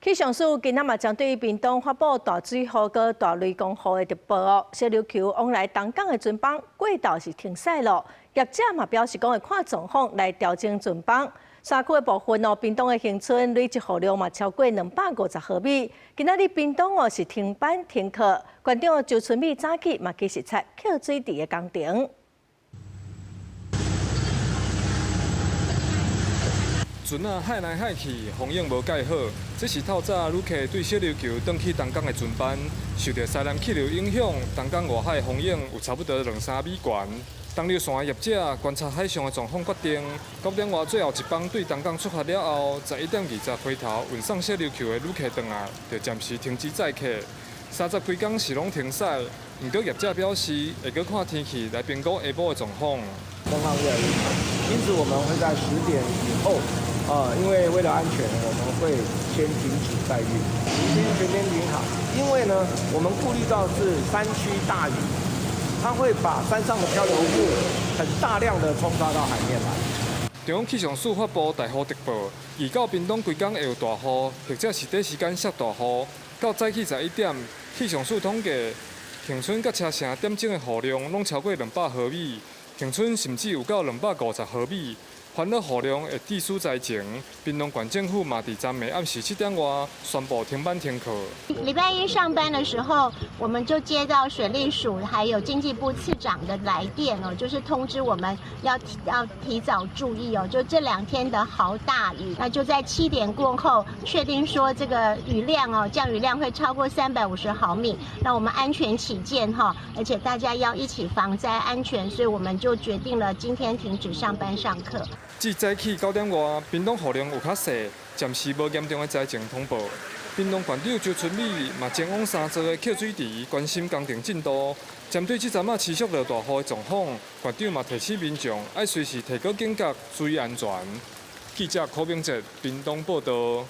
氣象署今仔嘛針對屏東發布大水雨佮大雷公雨的特報哦，小琉球往來東港的船班過晝是停駛咯。業者嘛表示講會看狀況來調整船班。山區的部分哦，屏東的恆春累積雨量嘛超過250毫米。今仔日屏東哦是停班停課，縣長周春米早起嘛去視察客水池的工程。船仔海來海去，風湧無蓋好。這是透早旅客對小琉球轉去東港的船班，受著西南氣流影響，東港外海風湧有差不多兩三米懸。東流線的業者觀察海上的狀況，決定9點外最後一班對東港出發了後，11點20開頭運送小琉球的旅客轉來，就暫時停止載客。30幾工是攏停駛，毋過業者表示會閣看天氣來評估下晡的狀況。風浪越來越大，因此我們會在10點以後。啊，因為為了安全，我們會先停止載運，明天全天停航。因為呢，我們顧慮到是山區大雨，它會把山上的漂流木很大量的沖刷到海面來。中央氣象署發布大雨特報，預告屏東規工會有大雨，或者是短時間下大雨。到早起11點，氣象署統計，恆春佮車城點鐘的雨量攏超過200毫米，恆春甚至有到250毫米。煩惱雨量會致使災情，屏東縣政府嘛佇昨暝暗時7點外宣布停班停課。禮拜一上班的時候，我們就接到水利署還有經濟部次長的來電哦，就是通知我們要提早注意哦，就這兩天的豪大雨，那就在7點過後確定說這個雨量哦，降雨量會超過350毫米，那我們安全起見哈，而且大家要一起防災安全，所以我們就決定了今天停止上班上課。至早起9點外，屏東雨量有較細，暫時無嚴重的災情通報。屏東縣長周春米嘛前往三座的客水池關心工程進度。針對這陣仔持續落大雨的狀況，縣長嘛提醒民眾愛隨時提高警覺，注意安全。記者柯明哲屏東報道。